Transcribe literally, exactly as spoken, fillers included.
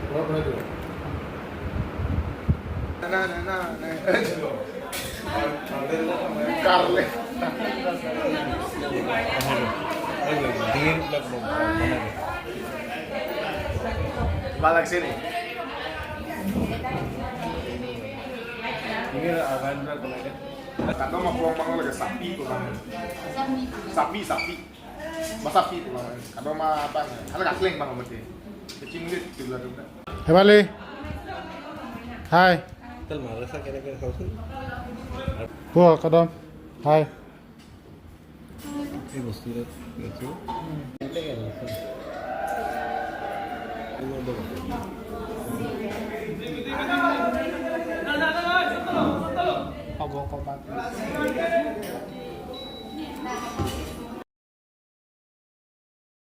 Na, na, na, na. Karle. Balak sini. Ini akan berapa? Kadom ma pong bang lagi sapi ko bang. Sapi, sapi. Ma sapi ko bang. Kadom ma apa? Hala kakleng bang mati. Kecil ni tu lah tu. Hai Bali. Hai. Tel mara sa kena kena kau sun. Wah, kadom. Hai. Ini bos tidak. Itu. Abang kopak.